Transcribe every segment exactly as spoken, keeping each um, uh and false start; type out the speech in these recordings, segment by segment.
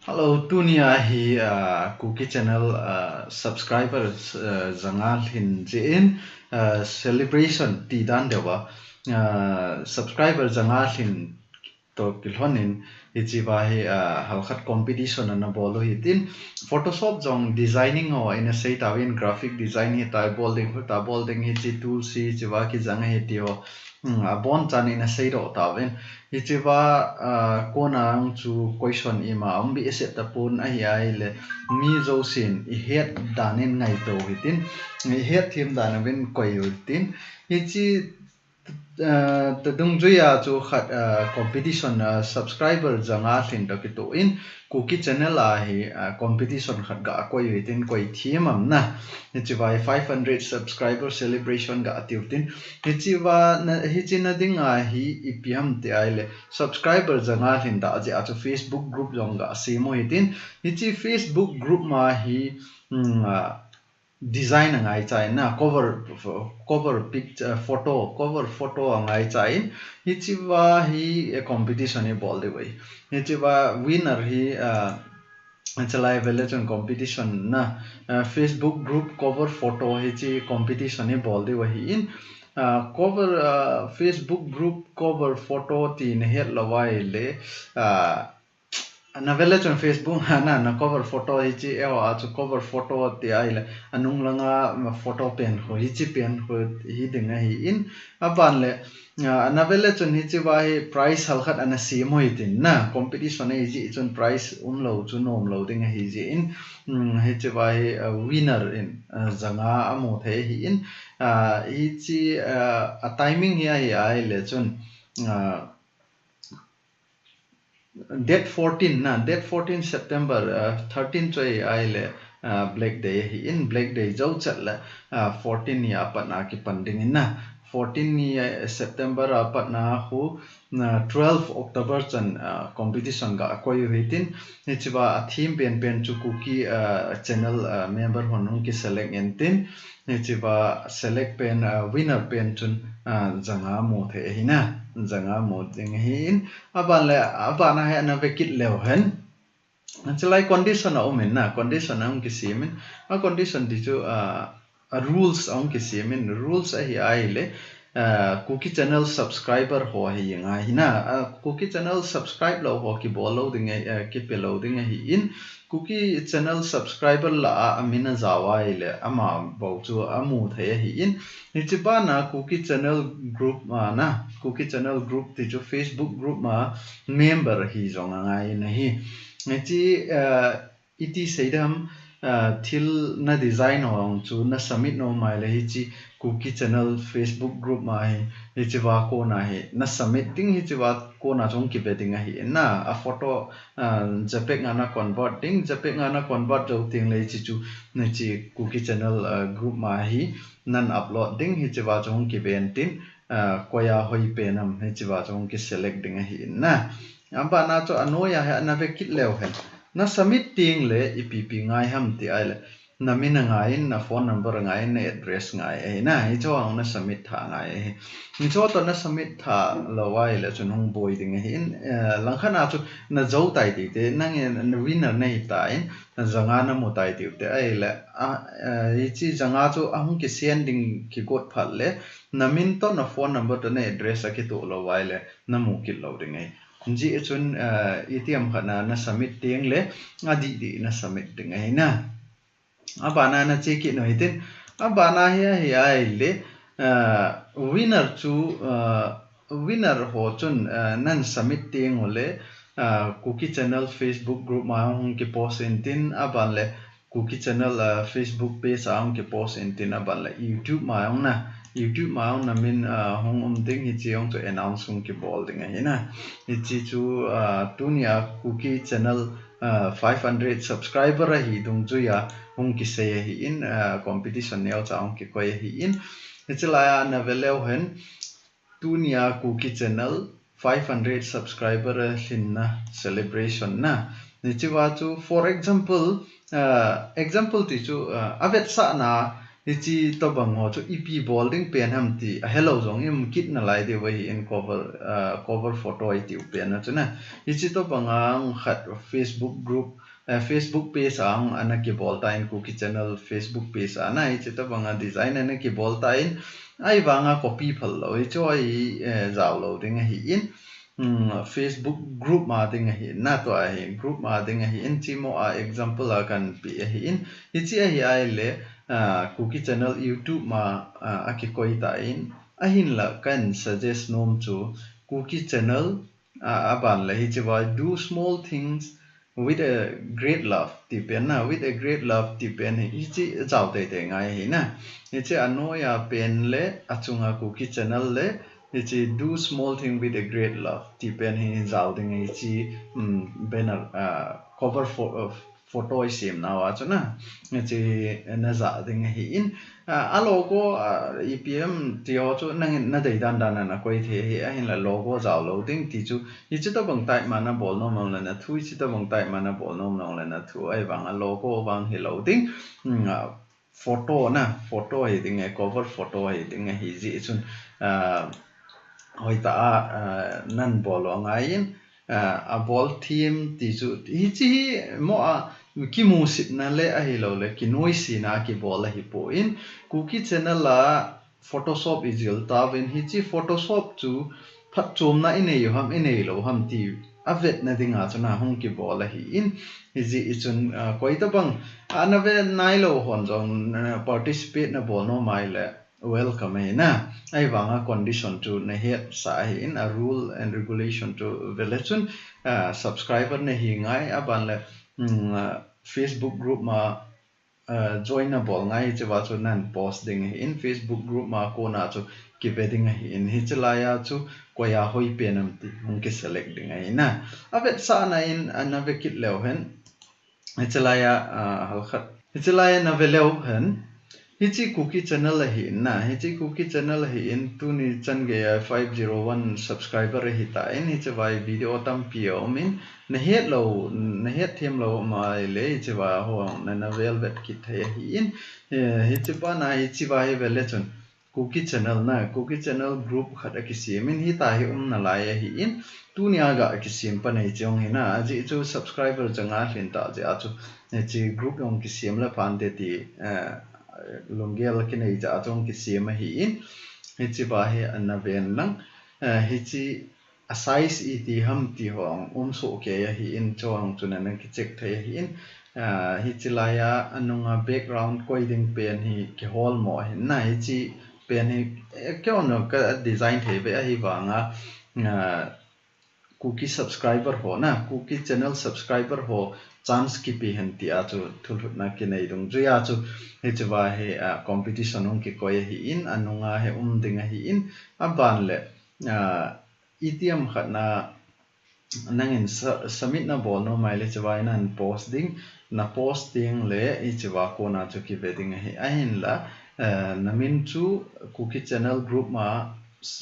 Hello, tunia hi, ah, Kuki channel, ah, subscribers, ah, janga lhin jeh in, ah, celebration ti dan deuh a, ah, subscriber janga lhin toh kilhon in, hichea hi, ah, halkhat competition ana bol u hitin, Photoshop jong designing ho ina sei tauvin, graphic design hita bol ding, hita bol ding, hiche tools hi hichea kijang ahi ti ho, hmm, abonchan ina seidoh tauvin. Hichea, ah, kona chu question ima um behseh tapon, ahi ahile mi jousen ihet dan in ngaito hitin, ihet them dan uvin koi u hitin. Hiche, ah, ta dungjuia chu khat, ah, competition, ah, subscriber janga lhin toh kitoh in, Kuki channel a hi, ah, competition khat ga koi u hitin, koi them am na. Hichea hi five hundred subscriber celebration ga tiu hitin. Hichea na, hiche na dinga hi ipi ham ti ahile, subscriber janga lhin da jeh a chu Facebook group jong ga sem u hitin. Hiche Facebook group ma hi, hmm, ah, design angaicha in na, cover, cover picture, photo, cover photo angaicha in, hichea hi, eh, competition ibol diu ahi. Hichea winner hi, ah, chulai vele chun competition na, ah, Facebook group cover photo hiche competition ibol diu ahin, ah, cover, ah, Facebook group cover photo ti nahet lou ahile, ah, na vele chun Facebook a na, na cover photo hiche eiho a chu cover photo ti ahile, anung langa photo pen khu, hiche pen khu hiding ahin, aban le, ah, na vele chun hichea hi prize halkhat ana sem u hitin na, competition ahi jeh chun prize umlou chu nomlou ding ahi jeh in, hmm, hichea hi, ah, winner in, ah, janga amu thei ahin, ah, hiche, ah, a timing hi ahi ahile chun, ah, date fourteen na, date fourteen September, ah, thirteen chu ahi ahile, ah, Black Day ahin, Black Day jou chet le, ah, fourteen ni a pat na kipan ding in na, fourteen ni, ah, September a pat na khu, na twelve October chan, ah, competition ga koi u hitin, hichea a theme pen pen chu Kuki, ah, channel, ah, member hon hung kiselect intin, hichea select pen, ah, winner pen chun, ah, janga mu thei ahi na, janga mu ding ahin, aban le, aban a hi ana ve kit leu hen. Chulai condition aum in na, condition ahung kisem in, a condition ti chu, ah, a rules ahung kisem in, rules ahi ahile, ah, Kuki channel subscriber ho hi ngai hi na, ah, Kuki channel subscribe lou ho kibol lou ding ahi, ah, kipe lou ding ahin, Kuki channel subscriber lah a amin ajao ahile, ama bou chu amu thei ahin, hiche bana Kuki channel group ma na, Kuki channel group ti chu Facebook group ma member hi jong angai in ahi. Hiche, ah, iti sei dam, ah, thil na design ho chu na submit nom ahile hiche Kuki channel Facebook group ma hi, hichea kona hi na submit ding, hichea kona chu hung kive ding ahi na, a photo, ah, JPEG a na convert ding, JPEG a na convert jou teng le hiche chu, hiche Kuki channel, ah, group ma hi nan upload ding, hichea chu hung kive intin, ah, koi a hoi pen am, hichea chu hung kiselect ding ahi na. Abana chu anoiya hi ana ve kit leu hen. Na submit teng le ipi ipi ngai ham ti ahile, na min angai in, na phone number angai in, na address angai ahi na, hicheho a na submit tha angai ahi. Hicheho toh na submit tha lou ahile chun hung boi ding ahin, eh, langkhat a chu na jou tai tite, nangin na winner na hi tan, na janga na mu tai tiu te ahile, ah, eh, hiche janga chu ahung kisend ding kigot phat le, na min toh na phone number toh na address akitoh lou ahile, na mu kit lou ding ahi. Hijeh chun, eh, itiham khat na, na submit teng le, adih dih na submit ding ahi na. Abana na che kit u hitin. Abana hi ahi ahile, eh, winner chu, eh, winner ho chun, eh, nan submit teng u le, eh, Kuki channel Facebook group ma hung kipost intin, aban le, Kuki channel, ah, Facebook page a hung kipost intin, aban le YouTube ma hung na, YouTube ma hung na min, ah, hung um ding, hiche hung chu announce hung kibol ding ahi na. Hiche chu, ah, tunia Kuki channel, ah, five hundred subscriber ahi dungjuia hung kisei ahin, ah, competition neocha hung kikoi ahin. Hiche laia na ve leu hen, tunia Kuki channel five hundred subscriber lhinna celebration na. Hichea chu, for example, ah, example ti chu, ah, avetsahna, Hichi tobang ho chu ipi bol ding pen ham ti ahelou jong imu kit nalai diu ahin, cover, ah, cover photo iti u pen a chu na. Hichi tobang a khat Facebook group, eh, Facebook page a ana kibol tan, Kuki Channel Facebook page a na, hichi tobang a design ana kibol tan, ahivang a copy phal lou, hichu ahi, eh, jao lou ding ahin. Hmm, Facebook group ma ding ahin, na tua ahin, group ma ding ahin, hichi mo a example a kahin pe ahin, hichi ahi ahile, ah, Kuki Channel YouTube ma, ah, akikoi tan, ahinla kahin suggest nom chu, Kuki Channel, ah, aban le hichi va, do small things with a great love ti pen na, with a great love ti pen hi, hichi jao teitei ngai ahi na. Hichi anoiya pen le, achunga Kuki Channel le, hichi do small thing with a great love ti pen hi jao ding ahi, hichi, um, banner, ah, cover pho-, uh, photo isem nauva chu na. Hichi najah ding ahin. Ah, a logo, ah, ipi ham ti ho chu nangin nadei dan dan a nakoi thei ahi, ahinla logo jao lou ding ti chu, hichi tobang type ma nabol nom nom le nathu, hichi tobang type ma nabol nom nom le nathu, ahivang a logo vang hilou ding. Hmm, ah, photo na, photo hi ding ahi, cover photo hi ding ahi, hijeh chun, ah, hoitah a, ah, nabol u angaiyin, ah, abol thim ti chu, hichi hi mo a kimusitna le ahilou le kinoisena kibol ahipon, Kuki Channel a Photoshop ijil tauvin, hichi Photoshop chu phatchomna inei u ham, inei lou ham ti avetna dinga chu na hung kibol ahin, hijeh chun, ah, koi tobang, ah, nave nailou hon jong, ah, participate nabol nom ahile welcome ahi na. Ahivang a condition chu nahet sah ahin, a rule and regulation chu vele chun, ah, subscriber nahi ngai, aban le, um, ah, Facebook group ma, ah, join nabol ngai, hichi va chu nahin post ding ahin, Facebook group ma kona chu kive ding ahin, hichi laiya chu koiya hoi pen ham ti hung kiselect ding ahi na. Avetsahna in, ah, nave kit leu hen, hichi laiya, ah, halkhat. Hichi laiya nave leu hen. Hichi Kuki Channel ahin na. Hichi Kuki Channel ahin, tuni chan geiya five zero one subscriber ahitan, hichi va video tampi aumin, nahet lou, nahet them lou ma ahile, hichi va ho nana vel vet kit thei ahin. Eh, hichi pa na, hichi va hi vele chun Kuki Channel na, Kuki Channel group khat akisem in, hitia hi um nalai ahin, tunia ga kisem pan ahi, hichi hung hi na, ajeh chu subscriber changa lhin ta jeh a chu, hichi group hung kisem le phante ti, eh, lunggel kinei jeh a chu hung kisem ahin, hichi va hi ana ven lang, eh, hichi a size iti ham ti ho hung um soh kei ahin, chuho chu nana kicheck thei ahin, ah, hichi laiya anunga background koi ding pen hi kihol mo ahin na, hichi pen hi, eh, keiho ka design thei ve ahivang a, ah, Kuki subscriber ho na, Kuki Channel subscriber ho chance kipe hen tia chu thulhutna kinei dungjuiya chu, hichi va hi, ah, competition hung kikoi ahin, anunga hi um ding ahin, aban le, ah, itiham khat na nangin sa-, submit nabol nom ahile hichi va hi nahin post ding, na post ding le hichi va kona chu kive ding ahi, ahinla, eh, namin chu Kuki Channel group ma,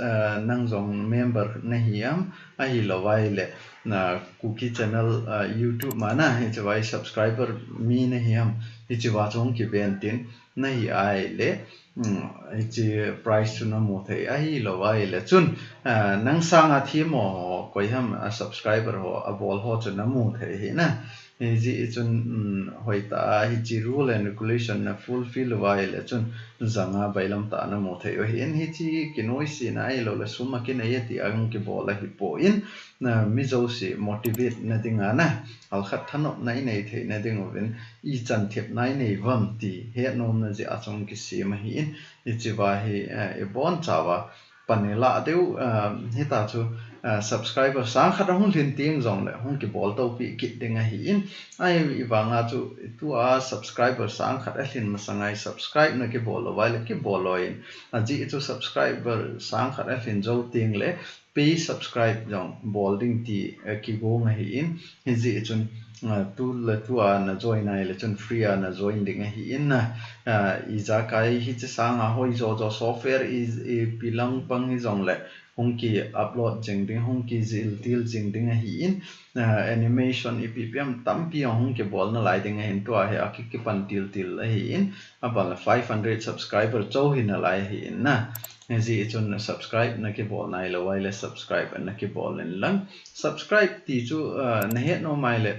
eh, nang jong member nahi ham, ahilou ahile, na Kuki Channel, eh, YouTube ma na, hichi va hi subscriber mi nahi ham, hichi va chu hung kiven tin, nahi ahile, um, hichi prize chu namu thei, ahilou ahile chun, ah, nang sanga themmo ho, koi ham a subscriber ho, abol ho chu namu thei ahi na. Hijeh chun, um, hoitah a hichi rule and regulation na fulfill uva ahile chun, janga bailam tah a namu thei u ahin, hichi kinoisena ahilou le sum akinei e tia hung kibol ahipon, na mi jouse motivate na dinga na, halkhat thanopna inei theina ding uvin, ichan thepna inei uvam ti hetnomna jeh a chu hung kisem ahin, hichi va hi, eh, ibonchauva pan ilah diu, eh, hitia chu, eh, subscriber sang khat ahung lhin teng jongle hung kibol topi kit ding ahin, ahivanga chu tua subscriber sang khat alhin masanga hi subscribe na kibol lou uva ahile kibol lou in, ajeh chu subscriber sang khat alhin jou teng le pay subscribe jong bol ding ti, eh, kigong ahin, hijeh chun, eh, tu le tua na join ahile chun free a na join ding ahin na, eh, ijakai hichi sanga hoi jo jo software i, ipi lang pang hijongle, hung ki upload jing ding, hung ki zil til jing ding ahi in, ah, animation ipi ipi ham tampi hung kibol nalai ding ahin, tua hi a ki, kipan til til ahi in, a ban le five hundred subscriber chau hi nalai ahi in na. Hijeh chun subscribe na kibol nailou ahile subscribe na kibol in lang. Subscribe ti chu, ah, na het nom ahile,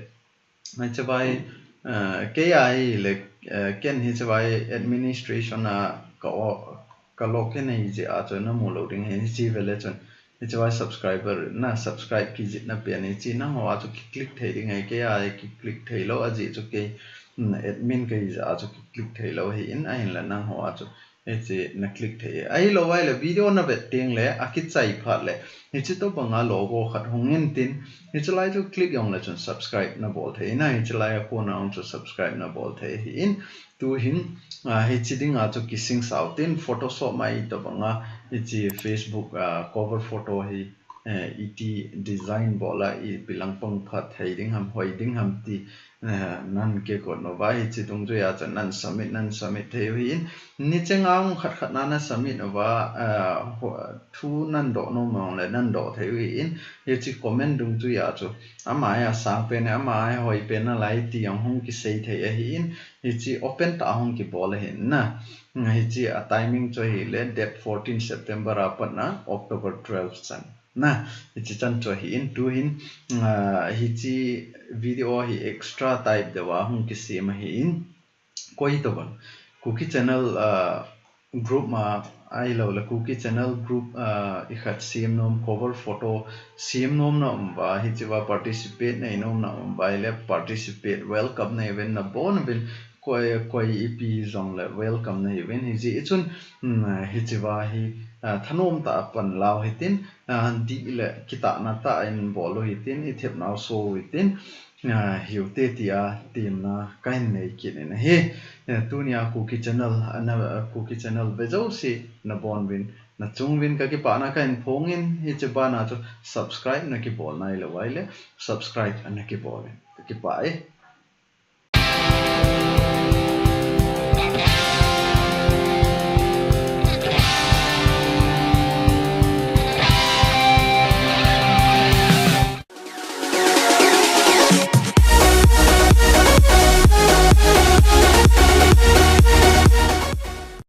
hiche vai, ah, kei a ahile, ah, ken hiche vai administration a ka o, ka log in ahi jeh a chu na mu lou ding ahi, hiche vele chun. Hiche vai subscriber na subscribe kijih na pen hiche nangho a chu ki click thei ding ahi, kei a hi ki click thei lou, ajeh chu kei, mm, admin kahi jeh a chu ki click thei lou ahi in, ahinla nangho a chu hiche na click thei. Ahilou ahile video na vet teng le, akichai phat le, hiche tobang a logo khat hung in tin, hiche lai chu click jong le chun subscribe na bol thei na, hiche lai a kona jong chu subscribe na bol thei ahi in, tu hin, ah, hiche ding a chu kising sao tin, Photoshop a itobang a, hiche Facebook, ah, cover photo hi, eh, iti design bol a, ipi lang pang phat thei ding ham, hoi ding ham ti, eh, nan kikoi uva, hiche dungjuia chu nan submit, nan submit thei u ahi in, nicheng a hung khat khat na na submit uva, eh, ho, thu nan doh nom mong le nan doh thei u ahi in, hiche comment dungjuia chu, ama hi asang pen, ama hi hoi pen nalai ti jong hung kisei thei ahi in, hiche open tah a hung kibol ahi in na. Hiche a timing chu ahile date fourteen September a pat na October twelve chan. Na, hiche chan chu ahi in, tu hin, ah, hiche video hi extra type deuh a hung kisem ahi in, koi tobang Kuki channel, ah, group ma, ahilou le Kuki channel group, ah, ikhat sem nom, cover photo sem nom na um uva, hiche va participate nei nom na um uva, ahile participate, welcome nei uvin, nabon uvin, koi, koi ipi jong le welcome nei uvin, hijeh chun, um, hiche va hi, ah, thanom tah a pan lau hitin, ah, dih le kitahna tah in bol u hitin, ithep nau so u hitin, ah, hiu te tia temna kahin nei kit in ahi. Eh, tunia Kuki channel, ana, Kuki channel ve jouse nabon uvin, nachung uvin kakipana kahin phong in, hiche bana chu subscribe na kibol nailou ahile, subscribe na kibol in. Kakipah e.